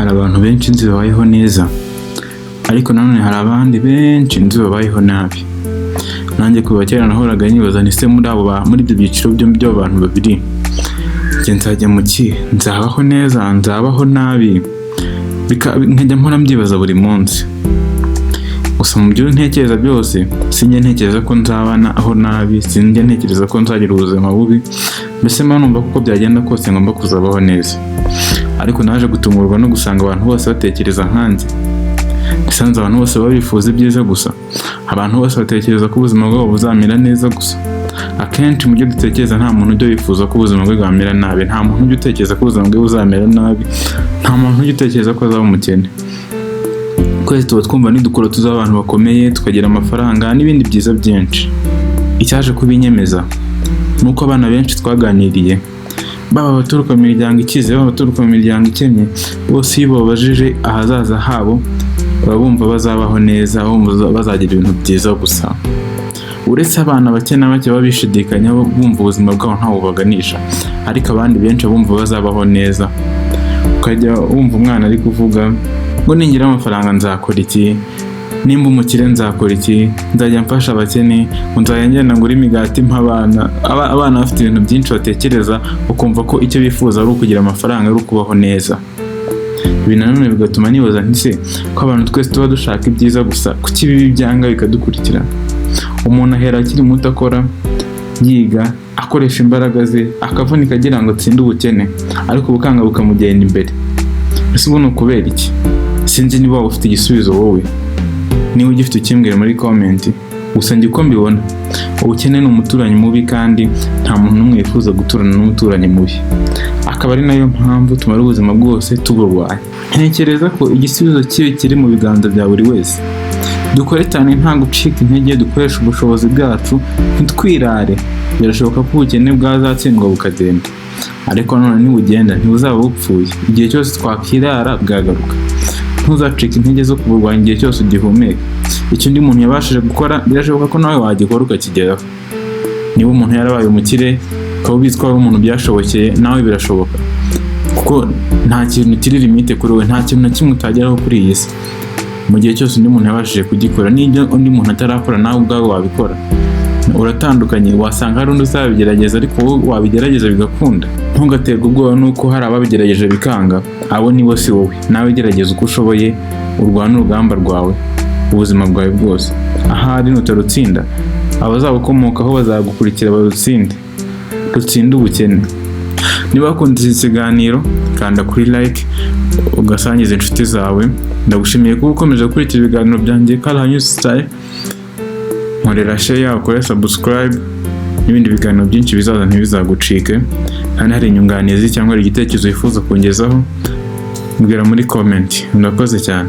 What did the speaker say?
Hari abantu benshi nzi babayeho neza, ariko nanone hari abandi benshi nzi babayeho nabi. Nanjye kuva kera nahoraga nibaza nti: "Se muri abo muri ibyo byiciro byombi by'abo bantu babiri, njye nzajya mu kihe? Nzabaho neza? Nzabaho nabi?" Nkajya mpora mbyibaza buri munsi. Gusa mu byo ntekereza byose, sinjya ntekereza ko nzabaho nabi, sinjya ntekereza ko nzagira ubuzima bubi. Mbese mba numva ko uko byagenda kose ngomba kuzabaho neza. Ariko naje gutungurwa no gusanga abantu bose batekereza nkanjye. Nasanze abantu bose baba bifuza ibyiza gusa. Abantu bose batekereza ko ubuzima bwabo buzamera neza gusa. Akenshi mu byo dutekereza, nta muntu ujya wifuza ko ubuzima bwe bwamera nabi, nta muntu ujya utekereza ko ubuzima bwe buzamera nabi, nta muntu ujya utekereza ko azaba umukene. Twese tuba twumva nidukura tuzaba abantu bakomeye, tukagira amafaranga n'ibindi byiza byinshi. Icyaje kubinyemeza ni uko abana benshi twaganiriye, baba abaturuka mu miryango ikize, baba abaturuka mu miryango ikennye, bose iyo babajije ahazaza habo, baba bumva bazabaho neza, bumva bazagira ibintu byiza gusa. Uretse abana bake na bake baba bishidikanyaho, bumva ubuzima bwabo ntaho bubaganisha, ariko abandi benshi bumva bazabaho neza. Ukajya wumva umwana ari kuvuga ngo: "Ningira amafaranga nzakora iki? Nimba umukire nzakora iki? Nzajya mfasha abakene, ngo nzajya ngenda ngura imigati mpa abana." Abana bafite ibintu byinshi batekereza, ukumva ko icyo bifuza ari ukugira amafaranga, ari ukubaho neza. Ibi nanone bigatuma nibaza nti: "Se ko abantu twese tuba dushaka ibyiza gusa, kuki ibibi byanga bikadukurikira?" Umuntu ahera akiri muto akora, yiga, akoresha imbaraga ze, akavunika agira ngo atsinde ubukene, ariko ubukanga bukamugenda imbere. Ese ubu ni ukubera iki? Sinzi niba waba ufite igisubizo wowe. Niba ugifite, ukimbwira muri comment. Gusa njye uko mbibona, ubukene ni umuturanyi mubi, kandi nta muntu n'umwe wifuza guturana n'umuturanyi mubi, akaba ari nayo mpamvu tumara ubuzima bwose tuburwaye. Ntekereza ko igisubizo kibi kiri mu biganza bya buri wese. Dukore cyane nta gucika intege, dukoreshe ubushobozi bwacu, ntitwirare. Birashoboka ko ubukene bwazatsindwa bukagenda, ariko none nibugenda ntibuzaba bupfuye. Igihe cyose twakirara bwagaruka. Ntuzacike intege zo kuburwanya igihe cyose ugihumeka. Icyo undi muntu yabashije gukora, birashoboka ko nawe wagikora ukakigeraho. Niba umuntu yarabaye umukire, ukaba ubizi ko hari umuntu byashobokeye, nawe birashoboka, kuko nta kintu kiri limite kuri wowe, nta kintu na kimwe utageraho kuri iyi si. Mu gihe cyose undi muntu yabashije kugikora, n'ibyo undi muntu atarakora nawe ubwawe wabikora. Uratandukanye, wasanga hari undi uzabigerageza, ariko wowe wabigerageza bigakunda. Ntugaterwe ubwoba n'uko hari ababigerageje bikanga. Abo nibo, si wowe. Nawe gerageza uko ushoboye, urwane urugamba rwawe ubuzima bwawe bwose. Ahari nutarutsinda, abazagukomokaho bazagukurikira barutsinde. Rutsinde ubukene. Niba wakunze iki kiganiro, kanda kuri like, ugasangiza inshuti zawe. Ndagushimiye kuba ukomeje gukurikira ibiganiro byanjye Karaha News Style. Nkorera share, ukore subscribe, n'ibindi biganiro byinshi bizaza ntibizagucike. Kandi hari inyunganizi cyangwa hari igitekerezo wifuza kungezaho, mbwira muri comment. Murakoze cyane.